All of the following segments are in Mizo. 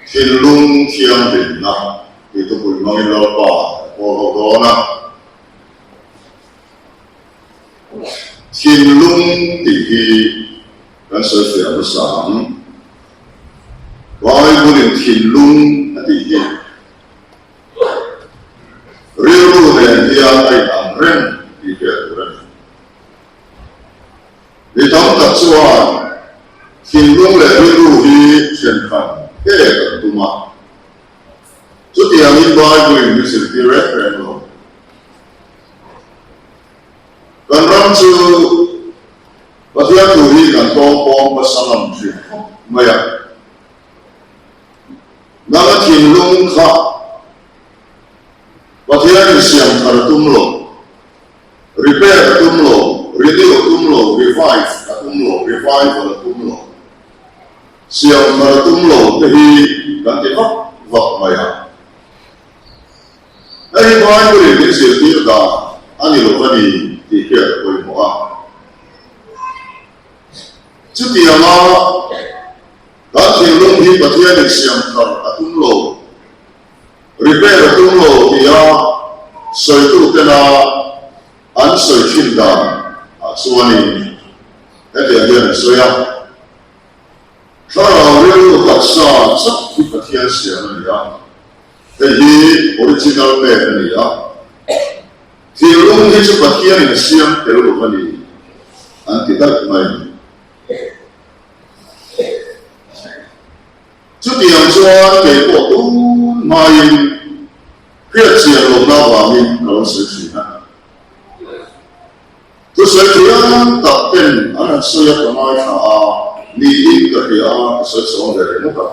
Thinlung thianghlimna tih thupui hmangin Lalpa a pawl ho dawn a. Thinlung tih hi kan sawi fiah hmasa ang. Bible-in thinlung a tih hi rilru nen hian a inang reng tih hriat tur a ni. Mi tam tak chuan thinlung leh rilru hi thenkhat pek an tum a. Chutiangin Bible-in min zirtir reng reng lo. Kan ram chu Pathian thu hi kan tawng pawng hmasa ngam thin khawp mai a. Nanga thinlung kha Pathianin siam thar a tum lo. Repair a tum lo, renew a tum lo, revive a tum lo, revival a tum lo, siam thar a tum lo te hi kan ti vak vak mai a. Hei hi Bible-in min zirtir dan a ni lo va ni tih hriat a pawimawh a. Chutianga kan thinlung hi Pathianin siam thar a tum lo, Repair a tum lo tia sawitutena an sawi thin dan ah chuanin hetiang hian an sawi a, Thlarau rilru taksa chak hi Pathian siam a ni a, hei hi original man a ni a, thinlung hi chu Pathianin a siam tel lo a ni an ti daih mai. Chutiang chuan kei pawh tun hmain hriatchian lohna avangin ka lo sawi thin a. Thusawi thiam tak ten an han sawi a ka ngaithla a, niin ka hria a, ka sawi chhuang ve ringawt a.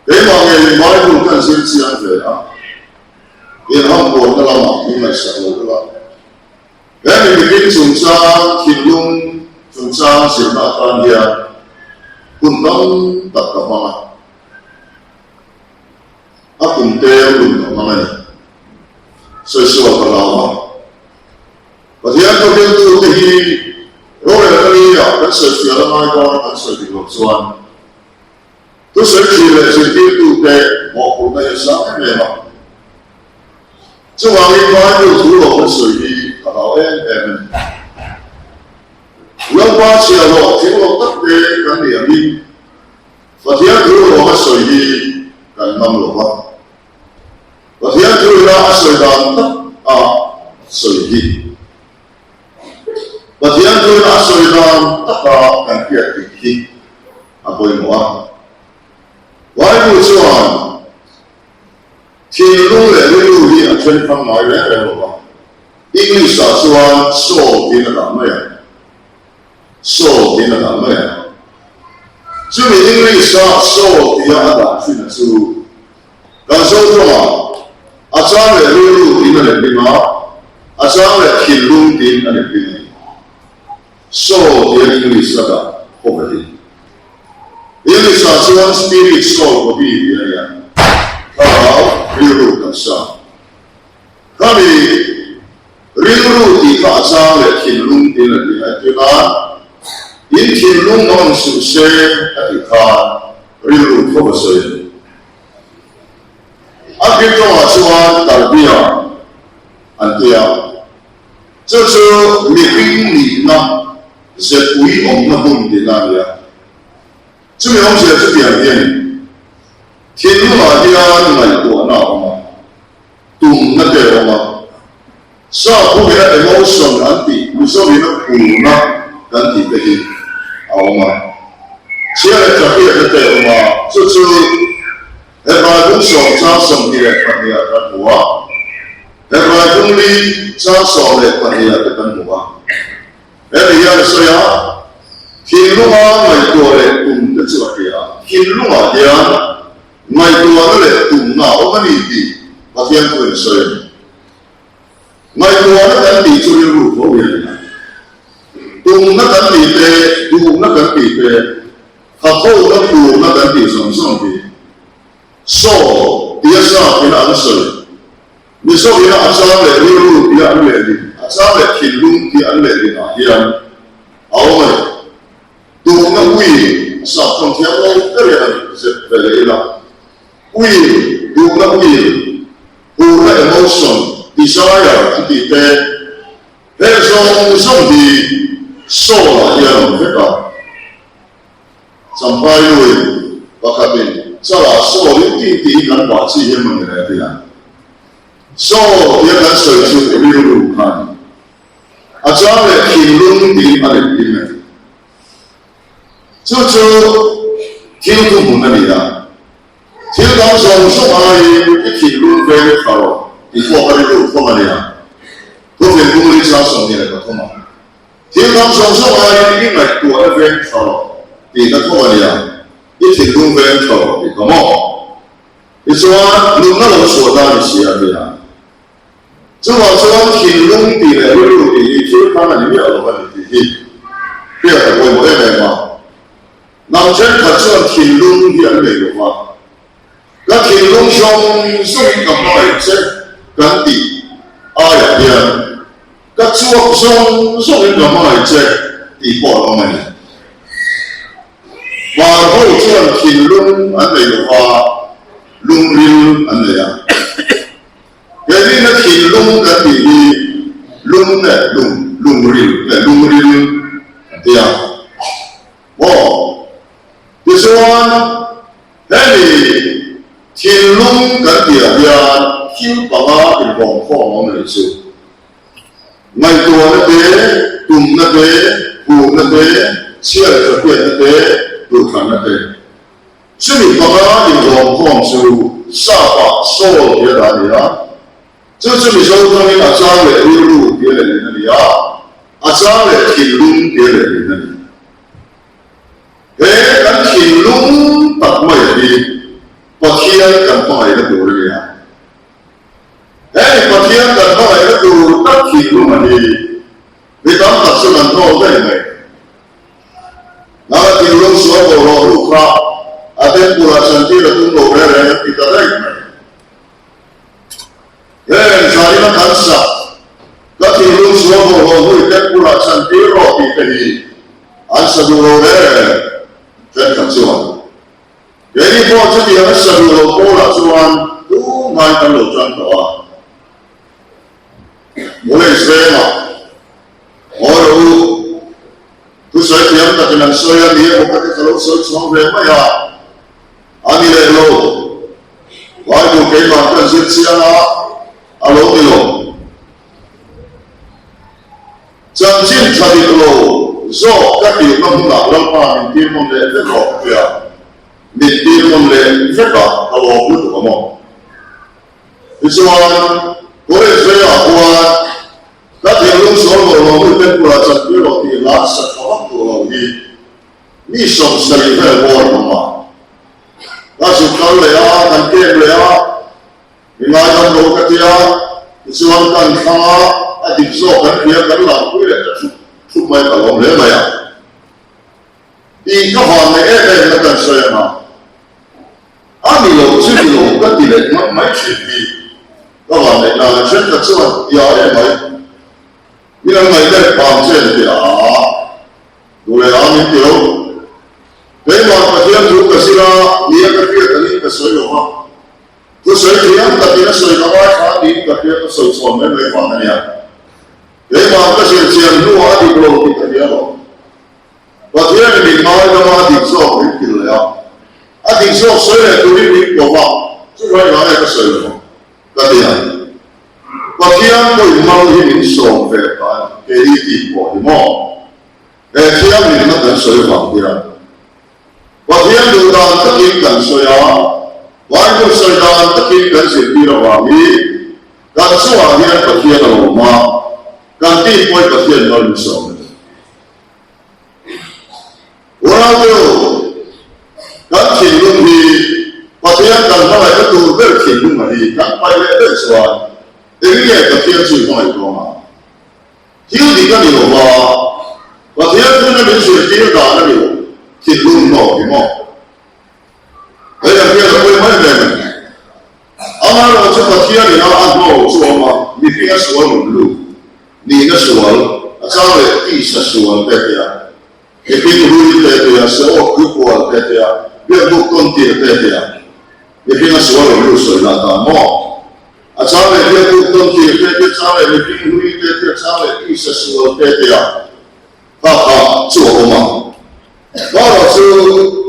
Keimah ngeiin Bible ka han zir chiang ve a, inhambualna lamah min ngaihsak lo ula. He mi mihring chungchang thinlung chungchang zirna atan hian hun tam tak ka hmang a, a kum te hun ka hmang a ni. Sawisua ka hlau a, Pathian thawhriltu te hi rorelna ni ah kan sawifial a ngai dawn a kan sawi dik loh chuan thusawi thin leh zirtirtu te mawhphurhna hi a sang em em a. Chuvangin Bible thu lo kan sawi hi a hlau em em a ni. Lalpa chhiahhlawh thing lo tak te kan nih angin Pathian thu lo a sawi hi kan ngam lo va. Pathian thu ila a sawi dan tak a sawi hi Pathian thu ila a sawi dan taka kan hriat dik hi a pawimawh a. Bible chuan Thinlung leh rilru hi a then hrang ngai reng reng lo va, English ah chuan soul tiin a dah mai a, soul tiin a dah mai a. Chumi English a soul tia a dah thin a chu kan Zotawngah a chang leh rilru tiin a letling a, a chang leh thinlung tiin a letling a ni. Soul tia English a dah khawp a ni. English ah chuan spirit, soul, body tih a ni a, thlarau, rilru, taksa. Khami rilru tih kha a chang leh thinlung tiin a ti a, entir nan in thinlung hmang suh se a tih khan rilru khawp a sawi a ni. A Greek tawngah chuan tarbia an ti a, chu chu mihring nihna Zepui awmna hmun tihna a ni a, chumi awmzia chu tiang hi a ni. Thinlungah hian ngaihtuahna a awm a, tumna te a awm a, Sap hungina emotion an tih, Mizovina phurna kan tih te hi a awm a, chhia leh tha hriatna te a awm a, chu chu Hebrai bung sawm chang 22 ah kan hmu a, Hebrai bung li chang 12 ah te kan hmu a. Hemi hian a sawi a, Thinlunga ngaihtuah leh tum te chu a hria a, thinlungah hian ngaihtuahna leh tumna a awm a ni tih Pathian thuin a sawi a ni. Ngaihtuahna kan tih chu rilru tho hi a ni a, tumna kan tih te, duhna kan tih te, thathona, phurna kan tih zawng zawng hi Saw tia sap ina an sawi. Mizo ina a chang leh rilru tia an lehlin, a chang leh thinlung tia an lehlin ah hian a awm a ni. Duhna ui a sap tawng thiam lo ber hian a ni. ve leh ila. Will, duhna will, hurna emotion, desire an tih te, heng zawng zawng hi soul ah hian a awm vek a. Champhai lui pakhatin chalah soul in tih tih hi kan pah chi hi emaw ni le a ti a. Soul tia kan sawi chu rilru kha a ni. A chang leh thinlung tiin a letling a ni. Chu chu thil thuhmun a ni a, thil dang zawng zawng aiin i thinlung veng tha rawh tih pawh ka rilru khawm a ni a. Thufing Pumli chang 23 ah, Thil dang zawng zawng aiin i ngaihtuahna veng tha rawh tihna thawm a ni a, i thinlung veng tha rawh tih ka maw? Tichuan, nunna lo chhuah dan i si a ti a. Chuvang chuan thinlung tih leh rilru tih hi thil hran a ni miah lo a ni tih hi hriat a pawimawh em em a. Hnam thenkhat chuan thinlung hi an nei lo va, ka thinlung zawng zawngin ka hmangaih che kan tih aiah hian ka chuak zawng zawngin ka hmangaih che tih pawh an awm a ni. Hmar ho chuan thinlung an nei lo va, lungril an nei a. Keimihna thinlung kan tih hi lung leh lung, lungril leh lungril an ti a. Maw? Tichuan, hemi thinlung kan tihah hian thil panga inhawngkhawm a awm leh chu. Ngaihtuahna te, tumna te, hmuhna te, chhiar thathiatna te, duhthlanna te. Chumi panga inhlawmkhawm chu Sapa Soul tia dah a ni a, chu chu Mizo tawngin a chang leh rilru tia lehlin a ni a, a chang leh thinlung tia lehlin a ni. He kan thinlung tak mai hi Pathian kan hmangaihna tur a ni a. Hei Pathian kan hmangaihna tur tak thinlung a ni. Mi tam tak chu kan hnawl daih mai. Nanga thinlung sual bawlhhlawh ru kha a temple ah chantir a tum lo reng reng an ti ta daih mai. Heng zanin a kan sak ka thinlung sual bawlhhlawh hnui temple ah chantir rawh tih te hi an sa duh lo reng reng thenkhat chuan. Keini pawh chutiang a sa duh lo pawlah chuan tumhmain kan lo tan tawh a. College vengah ngawi rawh u, thusawi thiam takin an sawi a, ni emaw ka ti ka lo sawi chhuang ve mai a, a ni leh lo. Bible keimah kan zir chiang a, a lo ni lo. Chanchin tha dik lo zawk ka tirna hmunah Lalpa min tir hmun leh vek rawh ka tia, min tir hmun leh vek a, ka lawm lutuk a maw? Tichuan, College vengah khuan ka thinlung sual lo lo mi temple ah chantir rawh tih hla sa tha vak duh lo hi mi 70 vel bawr an awm a. Ka zuk kal leh a, kan kem leh a, Mi ngaidam lo ka tia, tichuan kan thlang a, a dik zawk kan hria kan langpui leh ta thup thup mai ka lawm hle mai a. Tih ka van nei em em na kan sawi ang a, a ni lo chu ni lo ka ti leh ngam mai thin hi ka van neih nan a thenkhat chuan ia em mai. Min an ngaih leh vang che ni teh a, duh leh a min ti lo. Keimah Pathian thu ka zir a, nia ka hriat angin ka sawi lo va. Thu sawi thiam takin a sawi ka ngaithla a niin ka hria ka sawi chhuah mai mai vang a nia. Keimah ka zir chian hnuah a dik lo tih ka hria lo. Pathianin min ngaidam a, a dik zawk min phil leh a. A dik zawk sawi leh turin min ko va, chuvang engah nge ka sawi lo ang? Ka ti a. Pathian pawhin mal hi min sawm ve ta a ni, keini tih pawh hi maw? He thianghlimna kan sawi vang hian Pathian duh dan takin kan sawi a, Bible sawi dan takin kan zirtir avangin kan chungah hian Pathian a awm a, kan tih pawhin Pathian mal min sawm a ni. Unaute u, kan thinlung hi Pathian kan hmangaihna tur ber thinlung a ni, kan paih leh daih chuan eng nge Pathian chu i hmangaih dawn a? Thil dik a ni lo va, Pathian thuna min zirtir dan a ni lo, thinlung hnawk hi maw? Hei ang hian a pawi mai em em a ni. Amaherawh chu Pathian ina a hnawl chu awm a, mihring a sual rawn lut, nihna sual, a chang leh tisa sual te tia, mihring hlui te tia, se awk pui kual te tia, Biakbuk tawn tir te tia mihring a sual rawn lut sawi lah ta maw? A chang leh biakbuk tawn tir te tia chang leh mihring hlui te tia chang leh tisa sual te tia kha kha chu a awm a. Erawh chu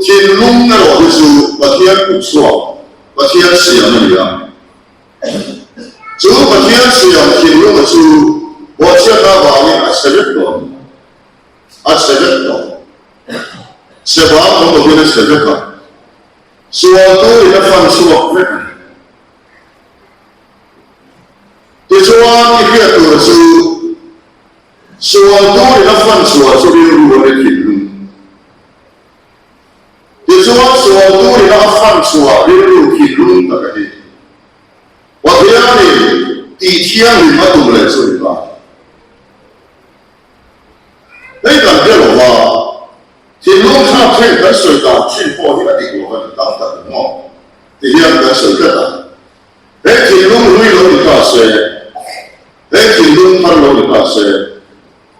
thinlung erawh hi chu Pathian kut chhuak, Pathian siam a ni a. Chu Pathian siam thinlunga chu bawhchhiatna avangin a chhe vek tawh a ni. A chhe vek tawh. Chhe vang awm lovin a chhe vek a. Sual turin a fan chhuak vek a ni. Tichuan i hriat tur chu sual turin a fan chhuah chu rilru a ni thinlung. Tichuan sual turin a fan chhuah rilru thinlung tak a ni. Pathianin tih thianghlim a tum leh chu ni ta. Hei kan hre lo va, thinlung thlak thleng kan sawi dan thin pawh hi a dik lo a ni tam tak maw? Ti hian kan sawi tlat a. He thinlung hlui lo ni ta se, he thinlung thar lo ni ta se,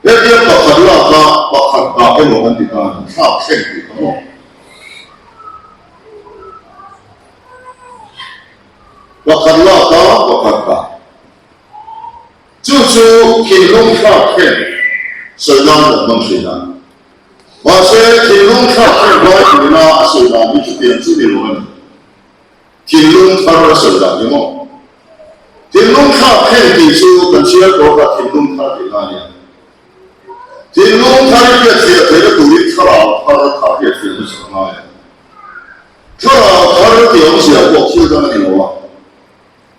hetia pakhat laka pakhat dah emaw kan ti ta a ni, thlak thleng tih kha maw? Pakhat laka pakhat dah. Chu chu thinlung thlak thleng sawi nan kan hmang thin a. Mahse, thinlung thlak thleng lai tuina a sawi dan hi chutiang chu ni lo a ni. Thinlung thar a sawi dan hi maw? Thinlung thlak thleng tih chu kan chhiar tawh kha thinlung thar tih na a nia. Thinlung thar i hriatfiah theihna turin thlarau thar kha hriatfiah hmasa a ngai a. Thlarau thar tih awmzia pawh thil dang a ni lo a.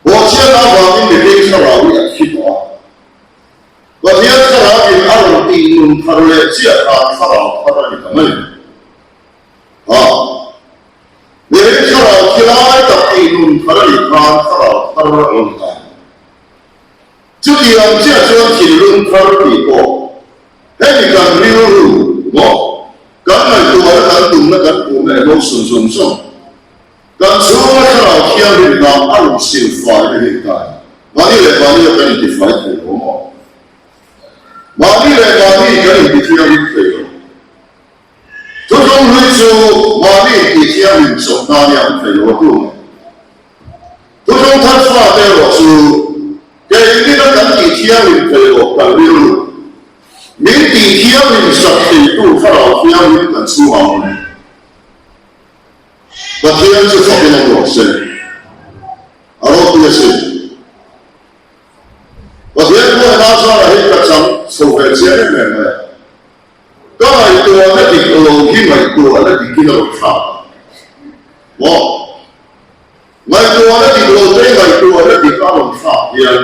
Bawhchhiatna avangin mihring thlarau hi a thi tawh a. Pathian thlarauin a rawn tih nun thar leh chiah khan thlarau thar a ni ta mai. Ha! Mihring thlarau thi lai tak tih nun thar a nih khan thlarau thar a lo ni ta. Chutiang chiah chuan thinlung thar tih pawh hemi kan rilru maw kan ngaihtuahna kan tumna kan puhna emotion zawng zawng Kan chhunga thlarau thianghlim hna a rawn sil fai na hi kai. Mahni leh mahni a kan intifai thei lo maw? Mahni leh mahni kan intithianghlim thei lo. Thuthlung hlui chu mahni intihthianghlim chawp nan i ang thei lo a tu mai. Thuthlung thar fate erawh chu keimina kan tihthianghlim thei lo kan rilru. Min tihthianghlim sak theitu thlarau thianghlim kan chhungah awm. Pathian chu fakin awm rawh se. A ropui a sin. Pathian pawh Lazara hi ka chang chho ve chiang em em mai a. Ka ngaihtuahna dik lo hi ngaihtuahna dikin a rawn thlak a. Maw? Ngaihtuahna dik lo te ngaihtuahna dik a rawn thlak hian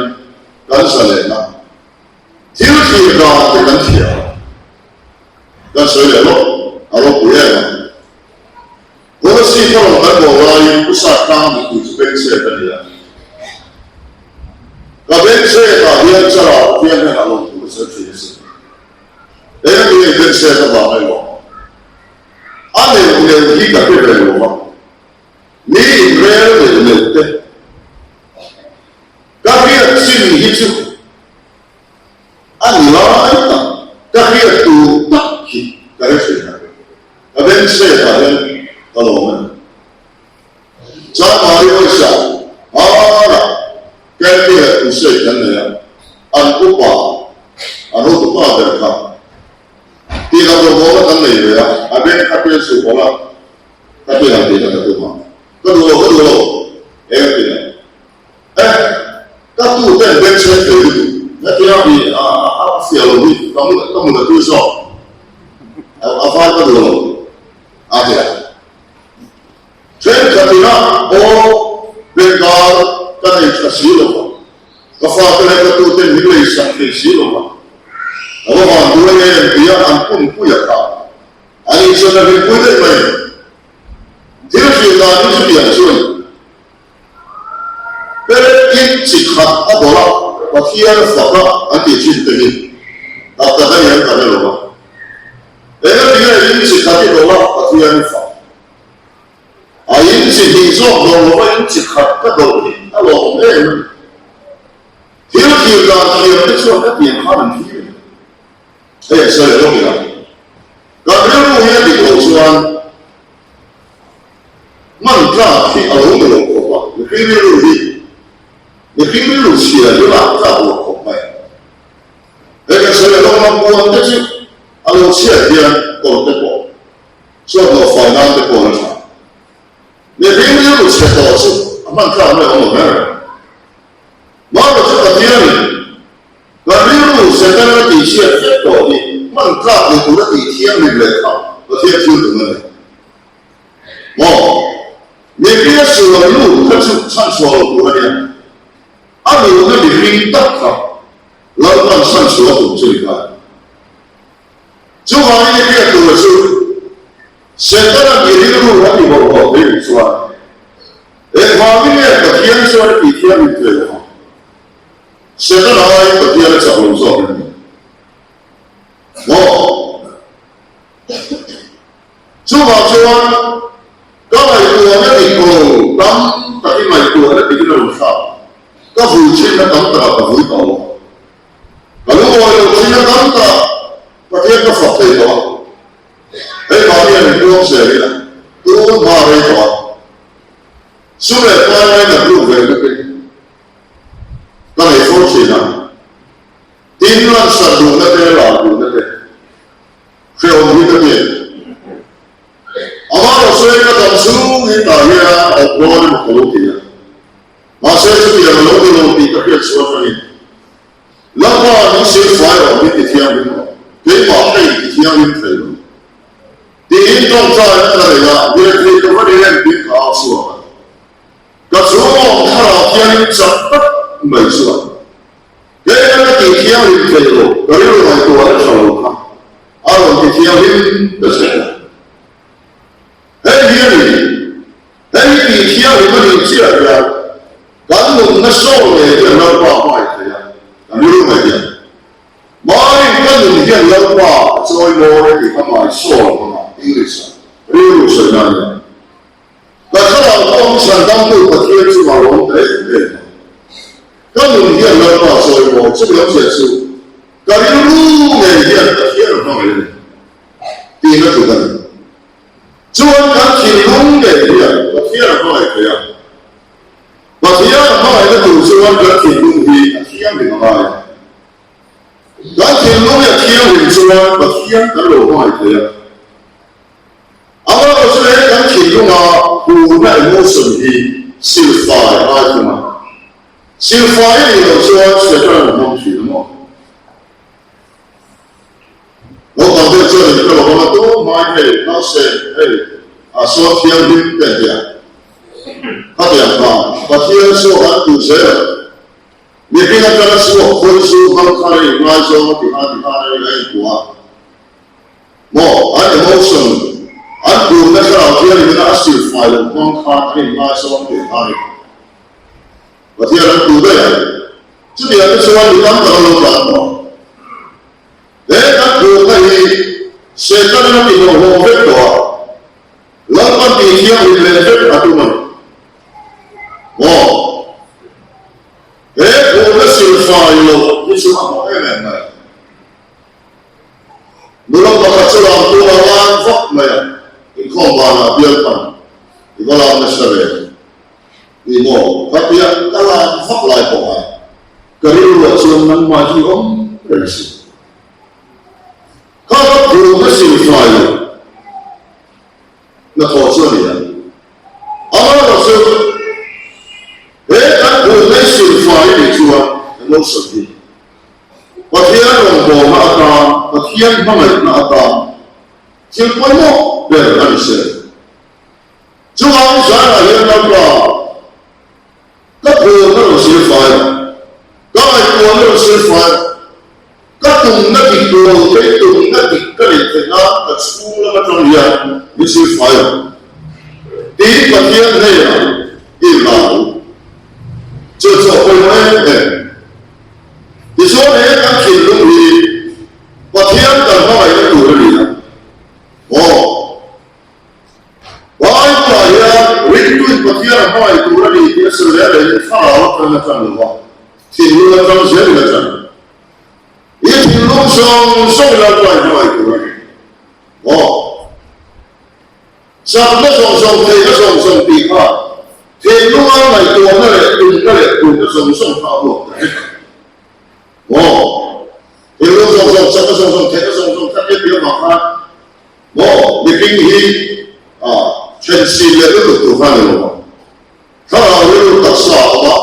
kan zalen a. Thil thlir dan te kan thiam a. Kan sawi leh lawk, a ropui em a. Policy ka rawn kan bawh laiin Pu Satlang mipui chu bengchhet a ni a. Ka bengchhet ah hian Charah Pathian hnenah lo thu ka sawi thin a sin. Eng ati nge bengchhet avang emaw a neuh neuh hi ka hre ve lo va, mi inrel neuh neuh te ka hriat chin hi chu A ni lai tak, ka hriat tur tak hi ka hre thin a, ka beng chhet ah hian ka lawm a ni. Chanmari pawisa hmanah Candy leh Crusade kan nei a, an upa, an hotupa ber kha tihloh rawngbawl kan nei ve a, a beng kha tel suh bawlh a, ka ti han tihna ka tum a, ka duh lo, ka duh lo, eng a ti leh. Eh, ka tu ten beng chhet thei lutuk, hetia mi a fiah lo hi ka mu ka mu la tui zawk, a vai ka duh lo a ti a. Thenkhatin a aw Bengal ka nei tha si lo va, ka fate leh ka tu ten min lei sak thei si lo va, ka va van duai em tia an pumpui a kha ani chuan a hlimpui daih mai. Thil hrilh dan hi chutiang chu a ni. Perekin chi khat a dawlh a, Pathian a fak a an tih thin te hi tak tak a ni an ka hre lo va. Engati nge in chi khat i dawlh a Pathian i fak? A in chi hnih zawk dawlh lo va in chi khat ka dawlh hi a lawmawm em a ni. Thil thlir dan thiam te chuan ka tiang khan an thlir a ni. Hei an sawi leh lawk ila. Kan rilru hi a dik loh chuan. Mihring rilru hi mihring rilru chhia hi lak tlak lo khawp mai. He kan sawi a lawng lam puan te chu a lo chhiat hian kawr te pawh chuan hlawhfai nan te pawh a la tha. Mihring rilru chhe tawh chu a hman tlak mai awm lo ber. Mahni chu Pathianin kan rilru Setana tih chhiat vek tawh hi hman tlak ni tura tih thianghlim leh kha Pathian thil tum a ni. Maw? Mihringa sual lut kha chu chhanchhuah lo tur a nia. A nunna mihring tak kha Lalpan chhanchhuah a tum chu ni kha. Chuvangin i hriat tura chu Setana mi rilru a ti bawlhhlawh thei rih chuan engvangin nge Pathian chuan a tih thianghlim thei lo ang? Setana aiin Pathian a chak lo zawk em ni? Maw? Chuvang chuan ka ngaihtuahna dik lo tam takin ngaihtuahna dikin a rawn thlak. Ka vui thinna tam takah ka vui tawh lo. Ka lungawi lo thin a tam tak Pathian ka fak thei tawh a, hei mahni an inpuang zel ila tun hma rei tawh a, sum leh pai mai nat ruk ve na te ka nei fo thin a, tin lansat duhna te lar duhna te hrehawm hi ka ti. Amaherawhchu ka dam chhung hi tah hian a awm dawn emaw ka lo ti a. Mahse chutiang a lo ni lo tih ka hriat chhuah atangin Lalpa min silfai rawh min ti thianghlim rawh, keimah ka inti thianghlim thei lo tiin tawngtaina ka nei a, mirethei ka va ni em tiin ka au chhuak a. Ka chhungawm thlarau thianghlim chak tak mai chuan keina ka tih thianghlim thei lo, ka rilru ngaihtuahna tha lo kha a rawn ti thianghlim ta che a. Hei hi a ni. Hei tih thianghlim a nih chiah hian kan nunna sawn ngei hian Lalpa hmangaih thei a, kan rilru ngei hian. Mahni ka nun hian Lalpa a chawi mawi a tih kha mai sawn hmanga English a rilru sawi na a nia. Ka thlarau pawh chhan damtu Pathian chungah lawm ta em em a. Ka nun hian Lalpa a chawi mawi chumi awmzia chu ka rilru ngei hian Pathian a hmangaih a ni tihna tluk a ni. Chuan kan thinlung ngei hian Pathian a hmangaih thei a. Pathian a hmangaihna tur chuan kan thinlung hi a thianghlim a ngai a. Kan thinlung hi a thianghlim chuan Pathian kan lo hmangaih thei a. Amaherawhchu he kan thinlunga hurna emotion hi silfai a ngai thung a. Silfai a nih loh chuan Satan a hmang thin a maw? Naupang deuh chuan in ka lo hawng a, Tum hmai hei, nausen hei, a sawn thianghlim te an ti a. Khatiang khan Pathian chhuak an duh zel a, mihring atanga chhuak khawi chu hmang khan a inngaizawng a ti khan ti khan a in a inpuah a. Maw, an emotion, an phurna thlarau thianghlimna a silfai lo hmang khan an inngaizawng tih kha a ni. Pathian an duh daih a, chutiang te chuan mi tam tak an lo tlan tawh. He kan phurna hi Setanin a tihlawhhlawh vek tawh a, Lalpan tih thianghlim leh vek a tum a ni. Maw? He phurna silfai loh hi chu a hmuh em em mai. Nula pakhat chu lam tur a lan vak mai a, inkhawm banah bial pan i va lam nasa ve. Ni maw? Ka tia ka lan vak lai pawh a, ka rilruah chuan nangmah hi awm reng si. Kha ka phurna silfai lo hnathawh chu a ni a. Amaherawhchu, he kan phurna i silfai a nih chuan emotion hi Pathian rawngbawlna atan, Pathian hmangaihna atan thil pawimawh ber a ni se. Chuvang zanah hian Lalpa, ka phurna rawn silfai a, ka ngaihtuahna rawn silfai a, ka tumna dik lo te tumna dik ka neih theih nan ka chhung lam atang hian min silfai ang tiin Pathian hnenah i inhlan ang. Chu chu a pawimawh em em. Tichuan he kan thinlung hi Pathian kan hmangaihna tur a ni a, maw? Bible-ah hian ringtuin Pathian a hmangaih tur a ni tih a sawi leh lehin thlarau atang a tan lo va, thinlung atang zelin a tan. I thinlung zawng zawng Lalpa i hmangaih tur a ni. Maw? Chakna zawng zawng, theihna zawng zawng tih kha. Thinlunga ngaihtuahna leh tumna leh tumna zawng zawng kha a huap ta vek a. Maw? Thinlung zawng zawng, chakna zawng zawng, theihna zawng zawng kha tia avang khan maw mihring hi a then sin leh lutuk tur kha a ni lo ang. Thlarau rilru taksa a awm a,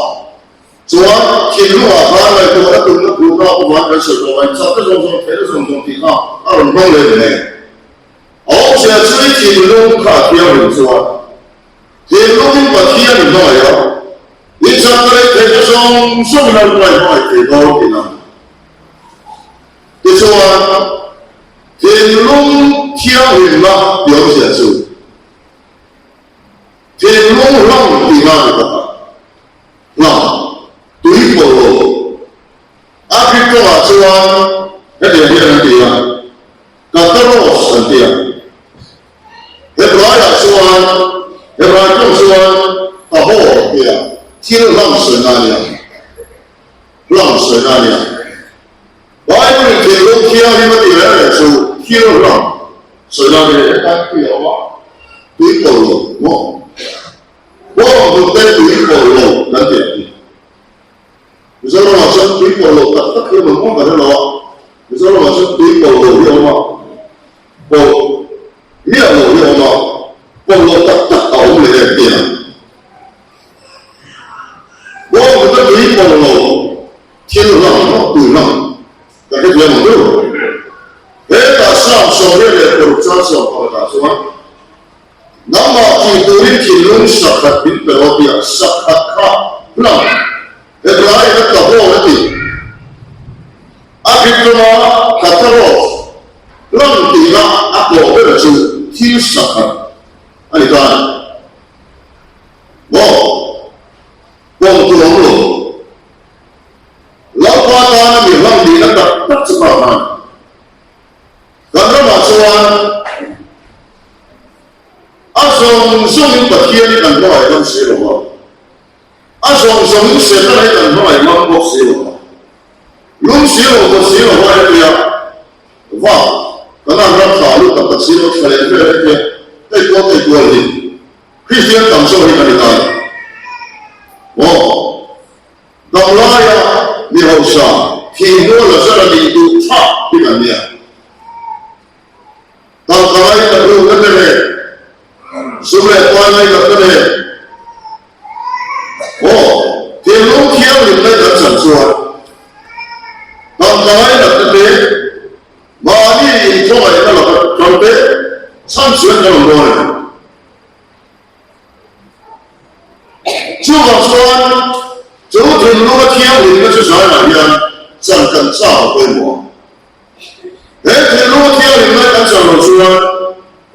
chuan thinlungah khan ngaihtuahna tumna phurna a awm avangin kan sawi tawh mai, chakna zawng zawng, theihna zawng zawng tih kha a rawn hmang leh nen. A awmzia chu i thinlung kha a thianghlim chuan thinlungin Pathian i hmangaih a, i chakna leh theihna zawng zawngin a ruai hmangaih thei dawn tih a ni. Tichuan, thinlung thianghlimna tih awmzia chu thinlung hlang tihna a ni bawk a, hlang, tui pawlh lo. A Greek tawngah chuan hetiang hian an ti a. Kataros an ti a. Hebraiah chuan, Hebrai tawng chuan Tahor an ti a, thil hlang sawina a nia. Hlang sawina a nia. Bible-in thinlung thianghlim a tih reng reng chu thil hlang sawina a ni. Hetlai tui a awm a, tui pawlh lo maw? Bawng hnute tui pawlh lo kan ti ang hi. Mizoramah chuan tui pawlh lo tak tak hi a awm awm ka hre lo a, Mizoramah chuan tui pawlh lo hi a awm a, pawlh miah lo hi a awm a, pawlh lo tak tak a awm leh em tih a. Bawnghnute tui pawlh lo thil hlang maw tui hlang ka hrethiam ang deuh. Hetah Psalm 26 chang 10 ah chuan Nangmah tih turin thinlung sakhat min pe rawh tih a sakhat kha hlang Hebrai in a tahawr a ti. A Greek tawng a katharos hlang tihna a kawh ber chu thil sakhat a ni ta a ni. Maw? Pawm tur awm lo. Lalpa tana mi hlang nihna tak tak chu kha a ni. Kan ramah chuan a zawng zawngin Pathian hi kan hmangaih ngam si lo va, a zawng zawngin Setana hi kan hmangaih ngam bawk si lo va, lung si lo bawk si lo va hetia va kan an ram thla lut tak tak si lo thla leh vel hetia hei kual hei kual hi Kristian tam zawk hi kan ni ta a ni maw? Damlaia mi hausa thih hnuah Lazara nih duh thlak hi kan nia. Tangka ngaihna duhna te leh sum leh pai ngaihna te leh aw thinlung thianghlimna kan chan chuan tangka ngaihna te te mahni inthawngaihna laka kal te chhan chuan kan awm dawn a ni. Chuvang chuan chu thinlunga thianghlimna chu zaiah hian chan kan chak a pawimawh a. He thinlunga thianghlimna kan chan loh chuan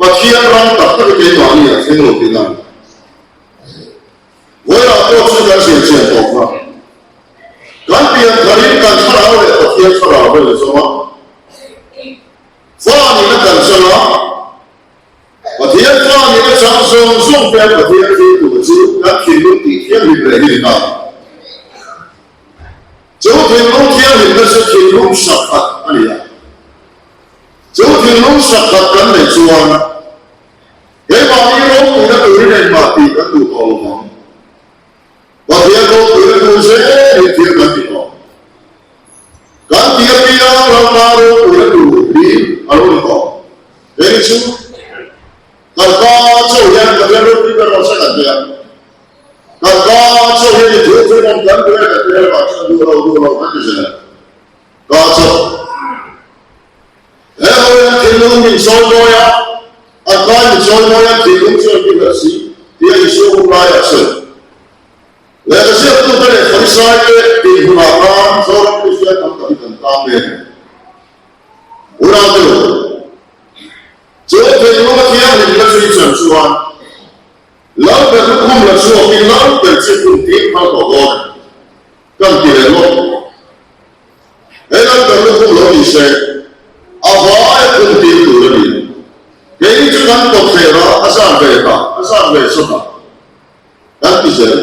Pathian ram tak tak hi keimahni a thleng lo tihna a ni. Vawilah pawh chu kan zir chian tawh kha. Kan pian tharin kan thlarau leh Pathian thlarau vel a zawm a. Fa nihna kan chan a. Pathian fa nihna chang zawng zawng te Pathian thil tur chu kan thinlung tih thianghlim leh hi ni ta. Chu thinlung thianghlimna chu thinlung sakhat a ni a. Chu thinlung sakhat kan neih chuan keimahni ropuina turin engmah tih kan duh tawh lo vang. Pathian ropuina tur zelin thil kan ti tawh. Kan ti apiang Lalpa ropuina tur hi a lo ni tawh. Kei chu kan pa chauh hian Pathian ropui ber rawh se kan ti a. Kan pa chauh hian i thu thu awm kan duh e kan ti a, mah chuan duh lo duh lo kan ti zel. Ka chauh. He ho hian thinlung min sawi mawi a, an kai min sawi mawi a, thinlung chu an ti hleh si tia Isua hun laiah a sawi. Lehkha ziaktute leh Farisaite dinhmunah khan Zoram Kristian tam tak hi kan tang mek a ni. Unaute u, chu thinlung a thianghlimna chu i chan chuan Lal ber lukhum la chhuakin Lal ber chu kum tin phal tawh dawn a ni. Kan ti leh lawk. He Lal ber lukhum lo ni se, a vai a kum tin tur a ni. Keini chu kan kawt hler a, a zan ve ta, a zan ve sawt a. Kan ti zel.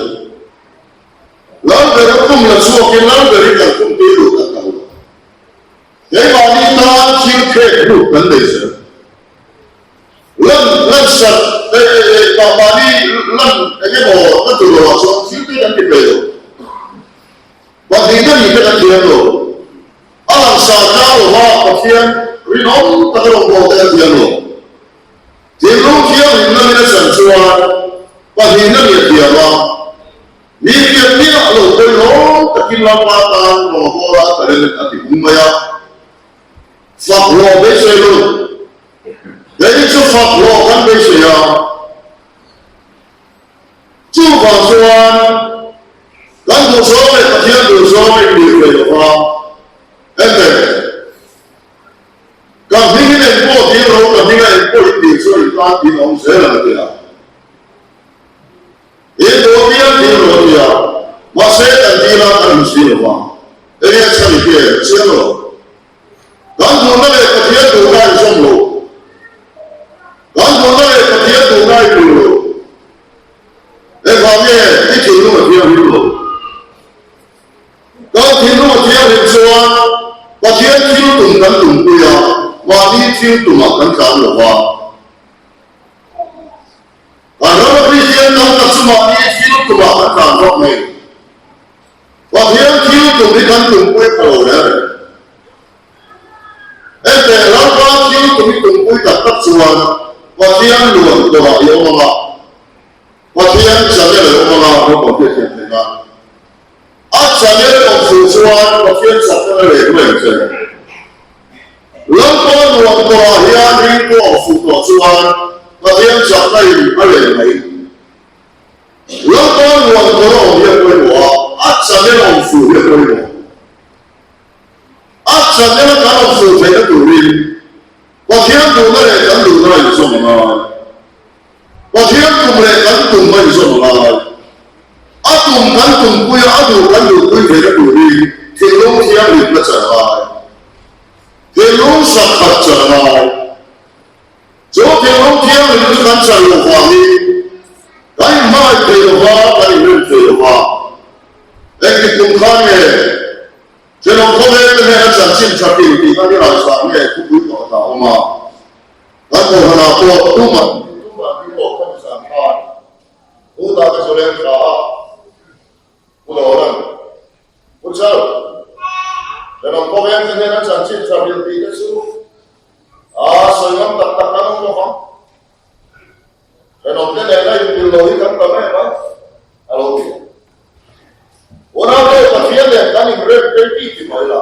Lal ber lukhum la chhuakin Lal ber hi kan kum tir duh tak tak lo. Keimahni tan thil khek lut kan nei zel. Lan lan nasat mahni lan eng emaw na tur loah chuan thil te kan ti peih lo. Pahnihna nih te kan thiam lo. A langsar tlang lova Pathian rinawm taka rawngbâwl te kan thiam lo. Thinlung thianghlimna min a chan chuan pahnihna nih a thiam a. Mi pian miah lo pawilawm takin Lalpa tan rawngbâwl a talent a ti hung mai a. Fak hlawh beisei lo. Kei chu fak hlawh kan beisei a. Chuvang chuan kan duhzawng leh Pathian duhzawng a inmil thei lo va, Enter. Ka hmingin engpawh dil ro, ka hminga engpawh in dil chuan in tan tin a awm zel ang a ti a. In duh apiang dil ro a ti a, mahse kan dil a kan hmu si lo va, enge a chhan i hria em? Chiang lo. Kan duhna leh Pathian duhna a inzawm lo. Kan duhna leh Pathian duhna a inmil lo. Engvang nge i thinlung a thianghlim lo? Kan thinlung a thianghlim chuan Pathian thil tum kan tumpui a, mahni thil tumah kan tlan lo va. Kan rama Kristian tam tak chu mahni thil tumah kan tlan vak mai. Pathian thil tum hi kan tumpui pha lo reng reng. Enteh, Lalpa thil tum i tumpui tak tak chuan Pathian luan tawrah i awm ang a, Pathian channel i awm ang a, naupang te thiam theih nan. A channel awm fuh chuan Pathian chakna na leh mai ang che. Lalpa luan tawrah hian ringtu awm fuh tawh chuan Pathian chakna in a leh mai. Lalpa nuam kawr a awm hi a pawimawh a, a channel a awm fuh hi a pawimawh. A channel a kan awm fuh theihna turin Pathian duhna leh kan duhna a inzawm a ngai. Pathian tum leh kan tum a inzawm a ngai. A tum kan tumpui a, a duh kan duhpui theihna turin thinlung thianghlimna chan a ngai. Thinlung sakhat chan a ngai. Chu thinlung thianghlim chu kan chan loh vangin kan inhmangaih thei lo va, kan inrem thei lo va. Engtik kum khan nge thenawm khawvel te hnena chanchin tha pil tih kha nilai zan nge thupui pakhat ah a awm a, kan kohhranah pawh tumah tumah hi pawh kha nizan khan Buddha te chu leng thla a, Pu Dawlan, Pu Chal, thenawm khawvel te hnena chanchin tha pil tih te chu A sawi ngam tak tak kan awm lo vang. Thenawmte nena inpil lo hi kan tam em a, a lo ti a. Unaute Pathian nen kan inrem phei tih ti mai la,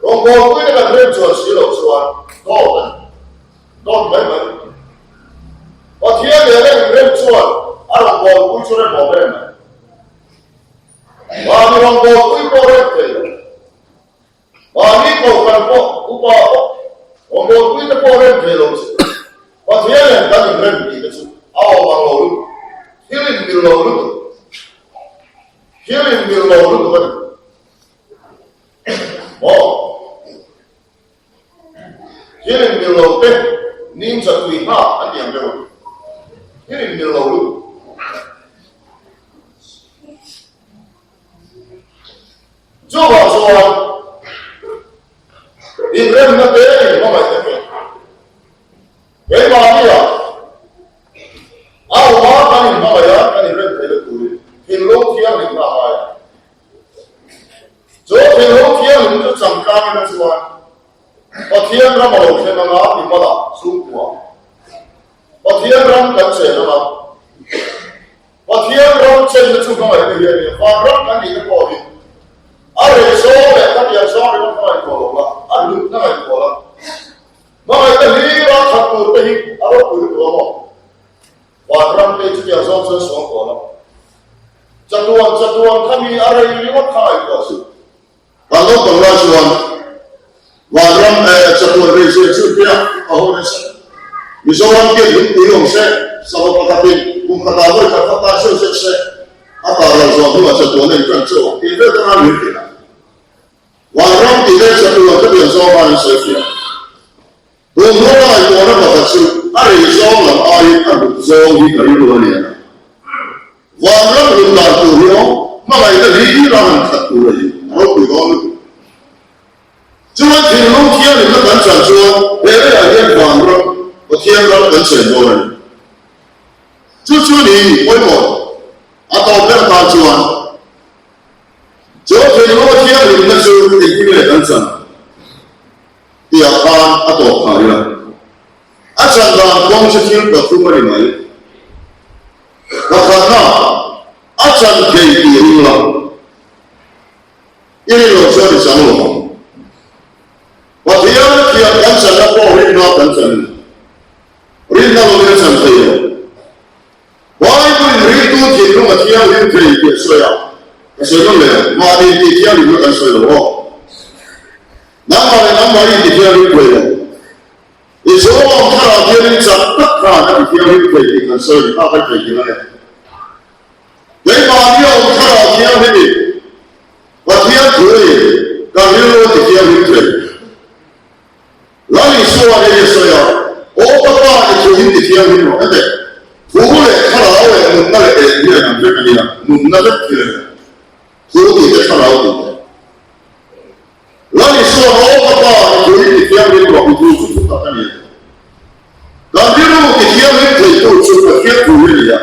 rawngbawlpuina kan rem chuan si loh chuan dawt a ni, dawt mai mai. Pathian nena inrem chuan a rawngbawlpui chu rem awm em mai. Mahni rawngbawlpui pawh rem thei lo. Mahni kohhran pawh, upa pawh, rawngbawlpui te pawh rem thei lo chu Pathian nen kan inrem tih te chu a awm ang lo lutuk, thil inmil lo lutuk, thil inmil lo lutuk a ni. Maw? Thil inmil lo te ninja tui nghak an ni ang deuh a ni. Thil inmil lo lutuk. Chuvang chuan inremna te inhmangaih te pawh keimahnia a awm a, kan inhmangaih a, kan inrem theih na turin thinlung thianghlimna a ngai a. Chu thinlung thianghlim chu changkangin a chuan Pathian ram a lo thleng anga mimal ah chhungkua Pathian ram kan chen anga Pathian ram chenna chu hmangaihna hi a ni a, vanram kan nihna pawh hi a rei zawng leh ka pian zawng ringawt hmangaihtuah lo la, a hlutna ngaihtuah la. Hmangaihna hlir a khat tur te hi a ropui lutuk a maw? Vanram te hi chutiang zawng chuan suang tawh la. Chatuan chatuan kha mi a rei ringawt kha ngaihtuah suh. Kan naupang lai chuan vanram eh chatuan rei zia chu tia a ho nasa. Mizoram hian lungpui awm se, sava pakhatin kum khatah vawi khat khat tan zeuh zeuh se, a kar lo zawh hnuah chatuan a inṭan chauh tih vel tanga min hrilh a. Vanram tih leh chatuan ka pian zawng khan an sawi fiah. Tun hnu a ngaihtuahna pakhat chu a rei zawng lam aiin a hlut zawng hi ka rilru a lian a. Vanram hlut dan tur hi aw, hmangaihna hlir a han khat tur a ni, a ropui dawn lutuk. Chuan thinlung thianghlimna kan chan chuan he leiah hian vanram, Pathian ram kan chen dawn a ni. ni pawimawh a tawp ber tan chuan chu thinlung a thianghlimna chu engtin nge kan chan tihah khan a tawp phah ila. A chan dan kawng chu thil pathum a ni mai. Pakhatna, a chan thei tih ring la. I rin loh chuan i chang lo ang. Pathian thiam kan channa pawh rinna kan chan a ni. Rinna lovin a chan thei lo. Bible-in ringtu thinlung a thianghlim thei tih a sawi a, ka sawi nawn leh ang, mahni intih thianghlimna kan sawi lo aw. Nangmah leh nangmah i inti thianghlim thei lo. I chhungawm thlarau thianghlim chak tak khan a ti thianghlim thei tih kan sawi ni, kha kan thei tih a ni. Keimahni a awm thlarau thianghlim in Pathian thu in kan rilru a ti thianghlim thei. Lal Isua hei a sawi a, Aw ka Pa, i thu in ti thianghlim rawh. Hete, thu leh thlarau leh nunna leh eng hian an vek a nia, nunna vek thil a ni. Thu tih te thlarau tih te. Lal Isua, Aw ka Pa, i thu in ti thianghlim rawh, i thu chu thu tak a ni. Kan rilru ti thianghlim theitu chu Pathian thu hi a ni a.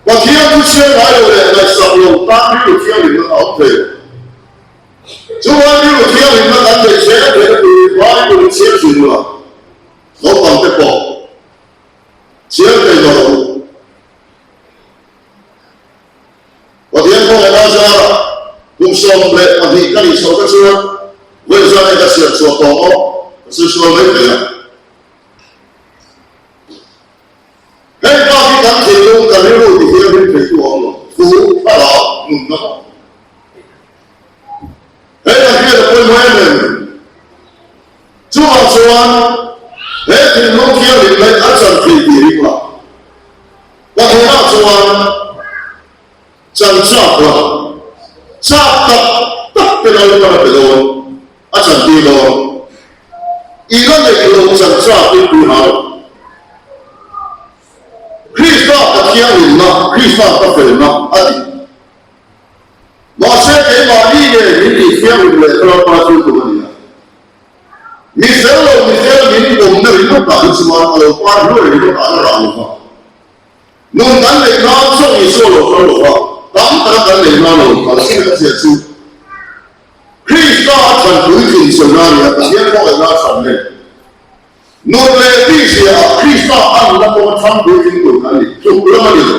Pathian thu chhiar ngai lo leh ngaihsak lo tan rilru thianghlimna kha a awm thei lo. Chuan rilru thianghlimna kan neih zel theihna turin Bible chhiar thin ula, naupang te pawh chhiar thei lo rawh u. Pathian khawngaihna zarah kum 12 ka nih chhoh te chuan vawi zan e ka chhiar chhuah tawh maw? Ka sawi sual mai thei a. Hei bak hi kan thinlung, kan rilru ti thianghlim theitu a awm lo. Thu, thlarau, nunna awm. Hei kan hriat a pawimawh em em. Chuvang chuan he thinlung thianghlim leh a chan thei tih ring la. Pathumah chuan chan chak la, chak tak tak te Lalpan a pe dawn, a chan tir dawn. I la neih loh chan chak in tui ha lo. Krista ka thianghlimna, Krista ka felna a ti. Mahse, keimahni nge min tih thianghlim leh Lalpa thil tum a ni a. Mi fel lo mi fel min awmna ringawtah hi chuan a lo par hluai ringawtah a la rah lo va. Nun kan neih nan chauh Isua lo kal lo va, tam taka kan neih nan a lo kal. Chumi ka chhiat chu Krista a thlan puitlin cheu na a ni a, Pathian khawngaihna a thlan reng. Nun leh tihziaah Krista a nuna pawh a thlang puitling tur kan ni. Tluk lam a ni lo.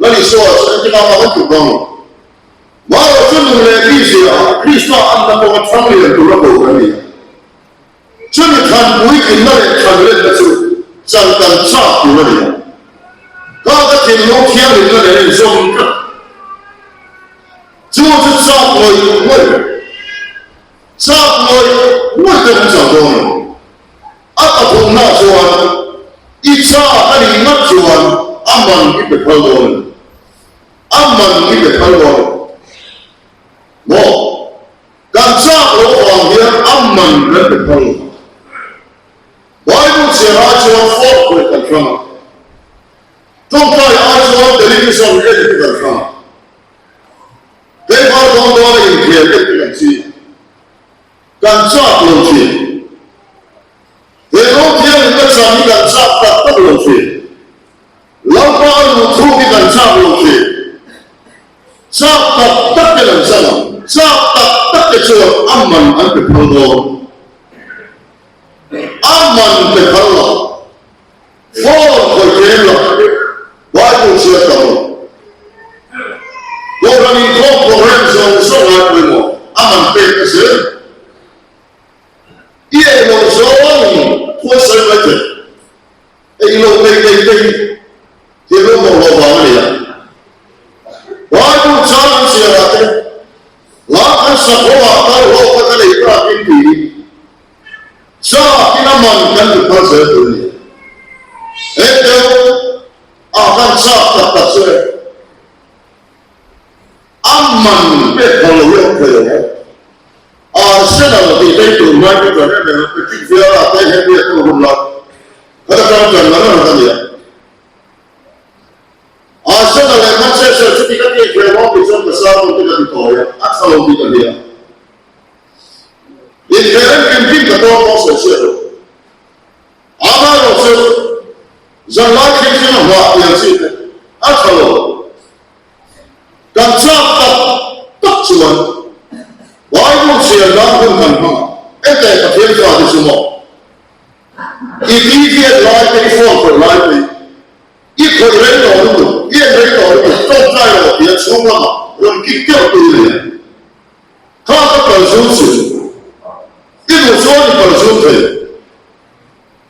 Lal Isua chu engtikah mah kan tluk dawn lo. Marawh chu nun leh tihziaah Krista a nuna pawh a thlang lian tur a ko kan ni a. Chumi thlan puitlinna leh thlan lenna chu chan kan chak tur a ni a. Kha ka thinlung thianghlimna nen a inzawm tlat. Chu chu chak ngawih ngawih. Chak ngawih ngawih te kan chak dawn lo. A pathumna chuan i chak a nih ngat chuan a man i pe phal dawn a ni. A man i pe phal dawn a ni. Maw? Kan chak loh vang hian a man kan pe phal lo. Bible chhiar ai chuan phone khawih kan hrang a. Tawngtai ai chuan television en te kan hrang a. Keimah dawn dawn a inkhel deuh te kan chi. Kan chak lo thin. He rawng thiangin ka chan hi kan chak tak tak lo thin. Lalpa a luh thuk hi kan chak lo thin. Chak tak tak te kan chan ang. Chak tak tak te chuan a man an pe phal dawn. A man pe phal lo. Phone khawih tlem lo, Bible chhiar tam lo. Kohhran inkhawm program zawng zawng lai pawimawh a man pek a zel. I ei loh zawngin khuai sawi mai thei. Ei loh nei nei te hi thinlung mawh loh vang a ni a. Bible chang an chhiar ah te, hla kan sak ho ah kal hlawk a ka nei tak in tiin Chak in a man kan ti phal zel tur a ni. He deuh ah khan chak tak tak chu e a man pek phal lo hi a awm thei lo maw? Arsenal tih te hi tun hmai pawh chuan em em a, Patrick Vieira te Henry a te hun lai kha ta tang tan ngar ngar a ni a. Arsenal leh Manchester City ka tih kher maw tih chuan ka sermon te ka ti tawi a, a tha lo tih ka hria. Inkhel kim kim ka tawn pawh sawi chhiat lo. Amaherawhchu, zanlai thleng thleng a hmuah tiang chi te. A tha lo. Kan chak tak tak chuan Bible chhiar nan hun kan hmang a, Enteh Pathian fate chu maw? I TV en lai te, i phone khawih lai te, i khawih rei tawh lutuk, i en rei tawh lutuk, tawngtai rawh tia chhung lamah rawn kik keuh tu i nei a. Kha ka kal zut chu i duh chuan i kal zut thei.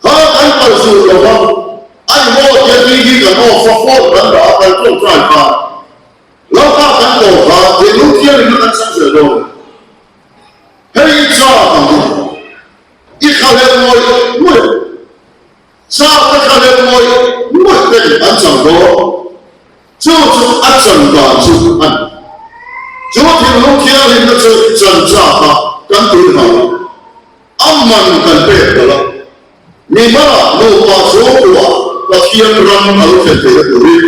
Kha kan kal zut lo va, a ni maw tia TV kan off a, phone kan dah a, kan tawngtai kha lo kha kan tawh kha thinlung thianghlimna kan chang zel dawn a ni. Hei i chak ang u, i thlahlel ngawih ngawih, chak te thlahlel ngawih ngawih ten an chang dawn. Chu chu a chan dan chu a ni. Chu thinlung thianghlimna chu chan chak a kan tui hal a, a man kan pek palh a. Mi hmangah nupa chhungkuah Pathian ram a lo thlen theihna turin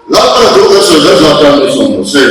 Lalpana thu kan sawi zat zat tan ni sawm lo se.